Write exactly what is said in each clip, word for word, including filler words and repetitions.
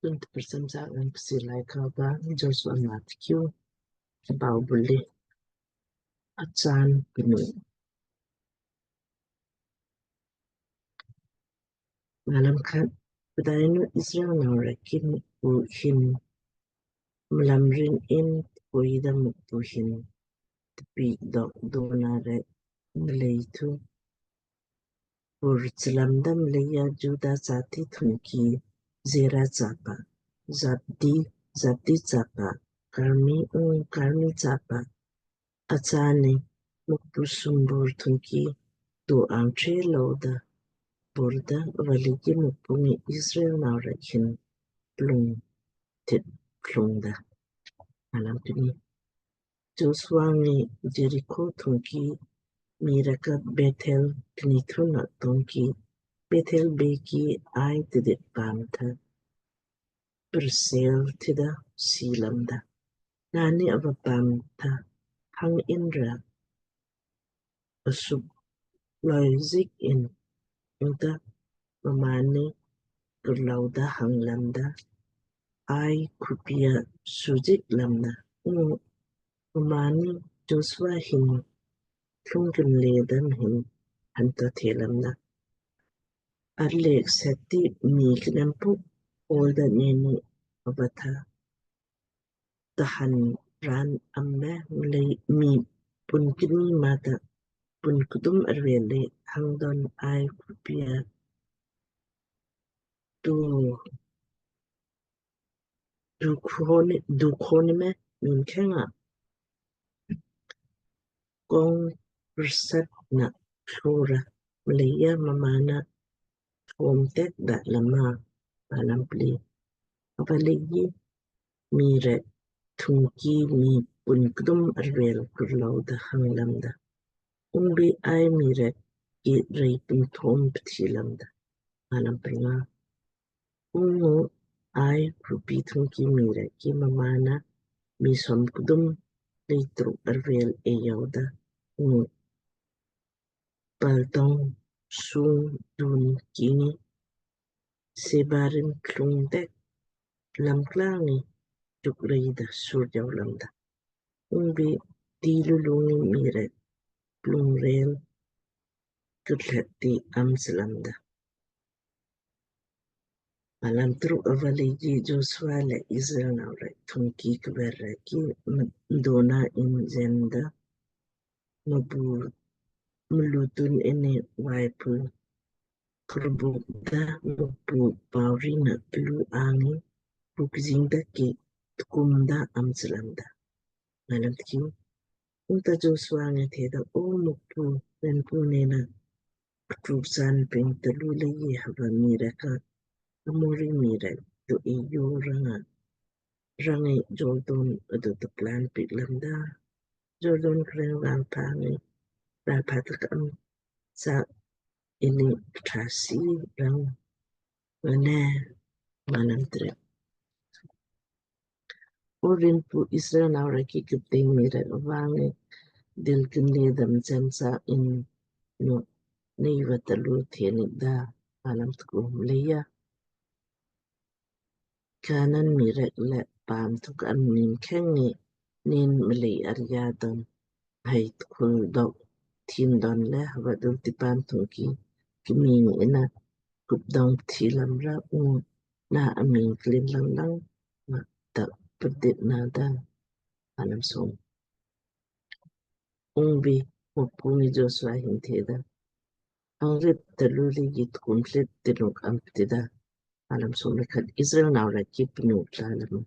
Tun tprsam sa ang Kchiir Laaika va Joshua maa tkiu. Bau buli. Achaan pnu. Malam khat. Pdainu Israel nau rek ki Mukpu hin mlam rin in, koida Mukpu hin tpiik dok dona rek mlei thu pur chlamda. Mleija Juda jati thungki Zera chapa Zabdi, Zabdi chapa Karmi, ung Karmi chapa Achaan ni Mukpu sumbur thungki do angthe louda burda. Ava leiji Mukpu ngi Israel nau rek hin plung tit plungda. Malam kni. Joshua ngi Jeriko thungki mii rek ka Bethel kni thuna thungki Bethel beki Ai tidit paam tha persel tida si lamda. Naanni ava paam tha hang inra asup loizik in. Ungta mmaanni kurlauda hang lamda, Ai khupia sujik lamda. Ungu mmaanni Joshua hin tlung kinle dam hin hanta the lamda, Arlek seti mii knempu olda neni ava tha tahan raan amme. Mlei mii pun kni mata pun kdum arvele hang don Ai khupia tu dukhoni, dukhoni me min khenga kong persat na sura. Mleija mmaanna khom tek da lama. Malam pli. Ava leiji mii rek thungki mii pun kdum arvel kurlauda hang lamda. Ungbi Ai mii rek ki rei pun thom pthi lamda. Malam pnga. Ungu Ai khupi thungki mii rek ki mmaanna mii som kdum lei truk arvel eyauda. Ungu paltong sung dun kingi Sebarim klung dek lam klangi tuk rei da sur jau lamda. Ungbi ti lulu ngi mii rek plung rel kutlet ti am slamda. Malam truk. Ava leiji Joshua le Israel nau rek thungki kver rek ki mdona in jenda mbu mlutun ini waipu kurbuk da Mukpu paurina plu angi bukjing da ki tkum da am slamda. Malam tkiu. Ungta Joshua ngi theda, O Mukpu, Rinpu nena ktruk san ping talu leiji hava mii rek ka Amori mii rek tu eyo ranga rangi Jordan adu tu plan pik lamda. Jordan kreng rang pangi rapa tak am sa ini trasi rang mane. Malam trek. O Rinpu, Israel nau rek ki kipteng mii rek ava ngi dil kinle dam chen sa in nu nei va talu the nik da. Malam tku. Mleija Kanan mii rek le paam thuk am nin kheng ngi nin mlei arja don hai tkul dok thin don le hava dul ti paam thungki kming ina kup dong thi lamra ungu na aming klin lang lang ma tak perdit na da. Malam som. Ungbi Mukpu ngi Joshua hin theda, Ang rip talu leiji tkum tlit tinuk am tida. Malam som le khat. Israel nau rek ki pnu kla lama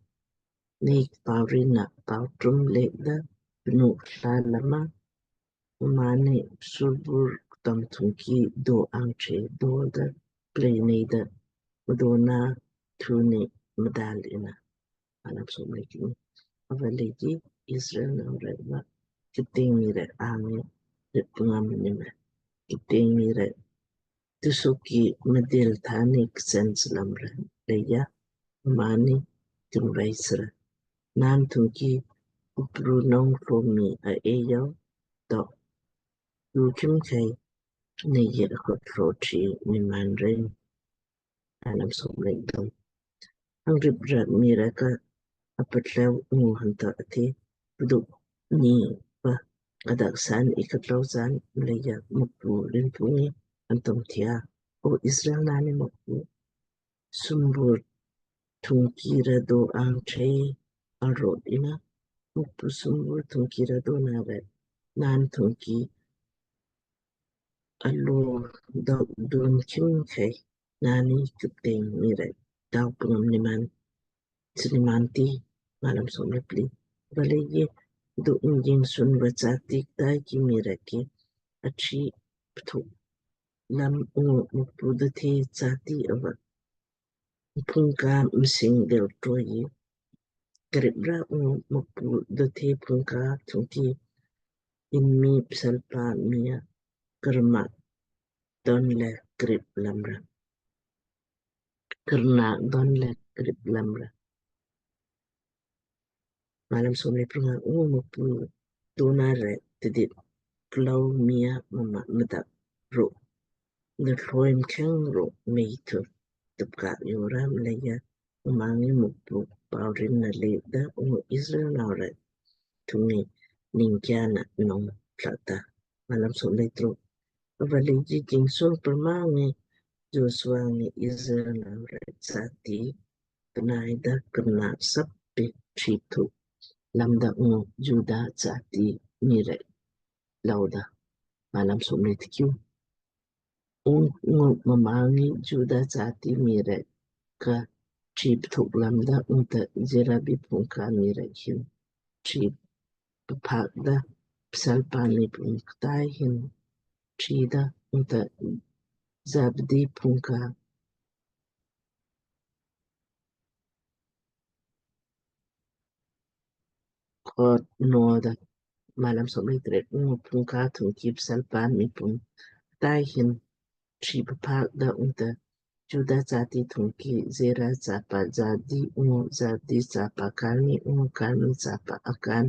nei paurina pau trum lek da pnu kla lama mmaanni surbur ktam thungki do angthe do da plei nei da mdona thuni mdal ina. Malam som le kni. Ava leiji Israel nau rek va kipteng mii rek angi rip ngam nime. Kipteng mii rek tusuki mdil thani ksen slamra leija mmaanni kinvei sra. Naan thungki kupru nong klo mii a eyau dok tu khimkhei nei ye akot klo thi ni man ren. Malam som le kthum. Ang rip ra mii rek ka apatleu ungu hanta athe pduk ni pa adak san ika tlou san mleija Mukpu Rinpu ngi antom thia, O Israel nani Mukpu sumbur thungki ra do ang thei arot ina, Mukpu sumbur thungki ra do na rek nan thungki alo dok dun khim khei nani kupteng mii rek dau pungam niman siniman ti. Malam som le pli. Valeiji du injing sun va chati ktai ki mii rek ki achi pthu lam ungu Mukpu dothe chati ava phungka msing del troi krip ra ungu Mukpu dothe phungka thungki in mii psalpa mii a karma don le krip lam ra. Karna don le krip lam ra. Malam som le pranga. Ungu Mukpu dona rek tidit klau mii a mma mdak ru de thloi mkheng ru mei thu tupka yora mleija mma ngi Mukpu paurin na le da ungu Israel nau rek thungi ningkya na nong plata. Malam som le truk. Valeiji jingsung perma ngi Joshua ngi Israel nau rek chati pnai da karna sap pi thri thu lamda ungu Juda chati mii rek louda. Malam som le tkiu. Ungu mma ngi Juda chati mii rek ka thri pthuk lamda ungta Jera bi phungka mii rek hin thri pphak da psalpa mii pun ktai hin thri da ungta Zabdi phungka kot noda. Malam som le trek. Ungu phungka thungki psalpa mii pun ktai hin thri pphak da ungta Juda chati thungki Zera chapa Zabdi ungu Zabdi chapa Karmi ungu Karmi chapa Akan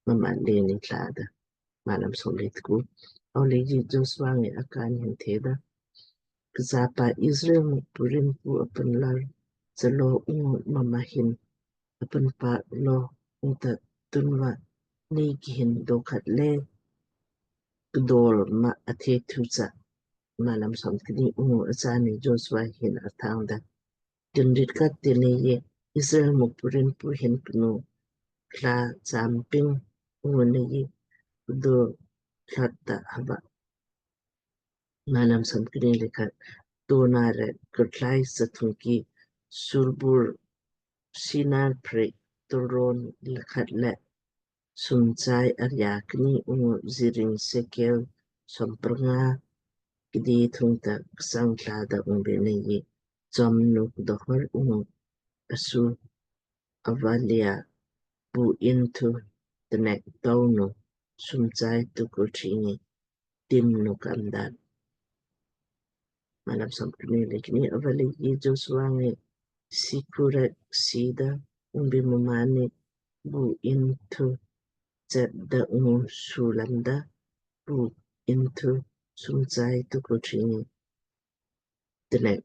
mma le ni thlada. Malam som le tku. Au leiji Joshua ngi Akan hin theda, Kchapa Israel Mukpu Rinpu apanlar chalo ungu mma hin apanpak lo ungta tunva nei kihin dokhat le kdol ma athe thu cha. Malam som kni. Ungu achani Joshua hin arthawngda, Kinrit kat ti nei ye Israel Mukpu Rinpu hin pnu kla champing ungu nei ye kdo klat ta hava. Malam som kni le khat. Dona rek kurtlai sa thungki sulbur sinar prik tulron le khat le sumchai arya kni ungu ziring sekel som prnga kdi thungta ksang thlada ungbe nei ye chom nuk dohor ungu asu avalia bu in thu tnek tau nu sumchai tuku thingi tim nu kamdan. Malam som kni le kni. Avaleiji Joshua ngi sikurek sida ungbi mmaanni bu in thu chet da ungu sulamda bu in thu sumchai tuku thingi tnek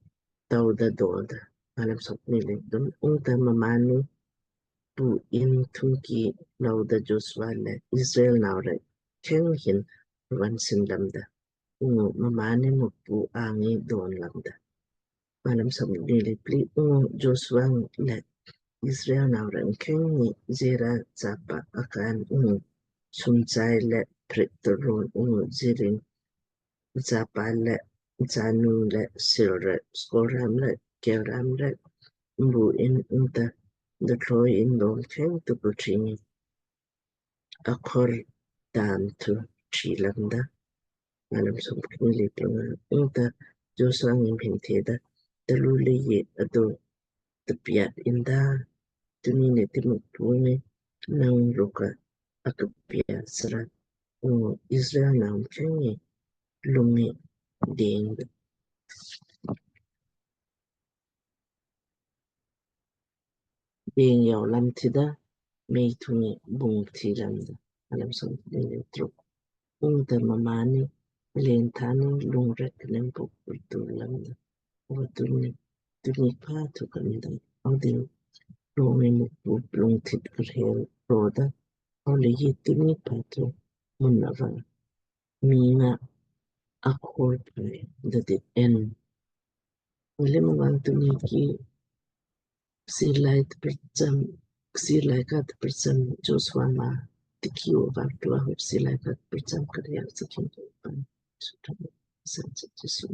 tau da dol da. Malam som kni le kthum. Ungta mmaanni bu in thungki louda Joshua le Israel nau rek kheng hin van sin lamda. Ungu mmaanni Mukpu angi don lamda. Malam som kni le pli. Ungu Joshua le Israel nau rek kheng ni Zera chapa Akan ungu sumchai le prik tulron ungu ziring chapa le chanu le sil rek skoram le keram rek bu in ungta dothloi in dom kheng tuku thingi akhor dam thu thi lamda. Malam som kni le prnga. Ungta Joshua ngi mhin theda, Talu leiyi ado tpiat inda, tunni ne ti Mukpu ngi nang rukka akpiat sra ungu Israel nau mkheng ngi lung ngi deng deng yau lam tida mei thungi bung thi lamda. Malam som kni le truk. Ungta mmaanni len thani lung rek nem puk purtu lamda. Ava tunni tunni pa thu kamda. Audil rong ngi Mukpu plung thit karhel ro da. Ava leiji tunni patu mun ava mii nga akhol pai da dit en. Mleija mmaan tunni ki Kchiir Laaika ti kprcham, Kchiir Laaika ti kprcham Joshua maa tiki ava tua hur Kchiir Laaika ti kprcham karyaa sakin tu pan sutum san sa Jisu.